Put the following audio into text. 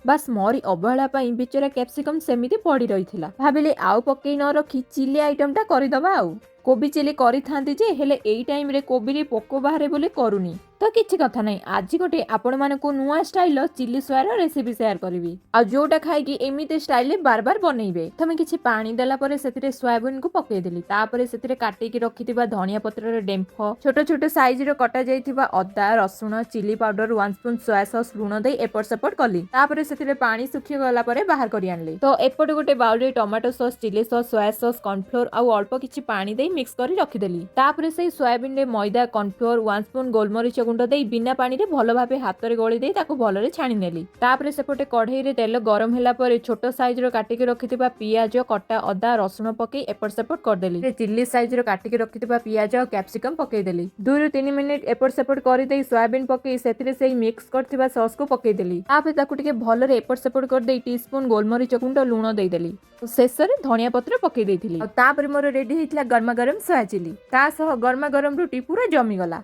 ବାସ୍, ମୋରି ଅବହେଳା ପାଇଁ ବିଚରା କ୍ୟାପ୍ସିକମ୍ ସେମିତି ପଡ଼ି ରହିଥିଲା। ଭାବିଲି ଆଉ ପକେଇ ନ ରଖି ଚିଲି ଆଇଟମଟା କରିଦବା। ଆଉ କୋବି ଚିଲି କରିଥାନ୍ତି ଯେ, ହେଲେ ଏଇ ଟାଇମରେ କୋବିରେ ପୋକ ବାହାରେ ବୋଲି କରୁନି। ତ କିଛି କଥା ନାହିଁ, ଆଜି ଗୋଟେ ଆପଣମାନଙ୍କୁ ନୂଆ ଷ୍ଟାଇଲର ଚିଲି ସୋୟାର ରେସିପି ସେୟାର କରିବି ଆଉ ଯୋଉଟା ଖାଇକି ଏମିତି ଷ୍ଟାଇଲରେ ବାର ବାର ବନେଇବେ। ତମେ କିଛି ପାଣି ଦେଲା ପରେ ସେଥିରେ ସୋୟାବିନକୁ ପକେଇଦେଲି। ତାପରେ ସେଥିରେ କାଟିକି ରଖିଥିବା ଧନିଆ ପତ୍ରର ଡେମ୍ଫ, ଛୋଟ ଛୋଟ ସାଇଜର କଟା ଯାଇଥିବା ଅଦା, ରସୁଣ, chilli powder, 1 spoon soya sauce, ଲୁଣ ଦେଇ ଏପଟ ସେପଟ କଲି। ତାପରେ ସେଥିରେ ପାଣି ଶୁଖିଗଲା ପରେ ବାହାର କରି ଆଣିଲି। ତ ଏପଟେ ଗୋଟେ ବାଉଲରେ tomato sauce, chilli sauce, soya sauce, cornflour ଆଉ ଅଳ୍ପ କିଛି ପାଣି ଦେଇ ମିକ୍ସ କରି ରଖିଦେଲି। ତାପରେ ସେଇ ସୋୟାବିନରେ ମଇଦା, କର୍ନଫ୍ଲୋର, 1 ସ୍ପୁନ୍ ଗୋଲମରିଚ ଗୁଣ୍ଡ ଦେଇ ବିନା ପାଣିରେ ଭଲ ଭାବେ ହାତରେ ଗୋଳି ଦେଇ ତାକୁ ଭଲରେ ଛାଣି ନେଲି। ତାପରେ ସେପଟେ କଢେଇରେ ତେଲ ଗରମ ହେଲା ପରେ ଛୋଟ ସାଇଜର କାଟିକି ରଖିଥିବା ପିଆଜ, କଟା ଅଦା, ରସୁଣ ପକେଇ ଏପଟ ସେପଟ କରିଦେଲି। ଚିଲି ସାଇଜର କାଟିକି ରଖିଥିବା ପିଆଜ ଆଉ କ୍ୟାପ୍ସିକମ୍ ପକେଇଦେଲି। 2ରୁ 3 ମିନିଟ୍ ଏପଟ ସେପଟ କରିଦେଇ ସୋୟାବିନ୍ ପକେଇ ସେଥିରେ ସେଇ ମିକ୍ସ କରିଥିବା ସସ୍କୁ ପକେଇଦେଲି। ତାପରେ ତାକୁ ଟିକେ ଭଲରେ ଏପଟ ସେପଟ କରିଦେଇ ଟିସ୍ପୁନ୍ ଗୋଲମରିଚ ଗୁଣ୍ଡ, ଲୁଣ ଦେଇଦେଲି। ଶେଷରେ ଧନିଆ ପତ୍ର ପକେଇ ଦେଇଥିଲି। ଆଉ ତାପରେ ମୋର ରେଡି ହେଇଥିଲା ଗରମା ଗରମ ସୋୟା ଚିଲି। ତା ସହ ଗରମା ଗରମ ରୁଟି ପୁରା ଜମିଗଲା।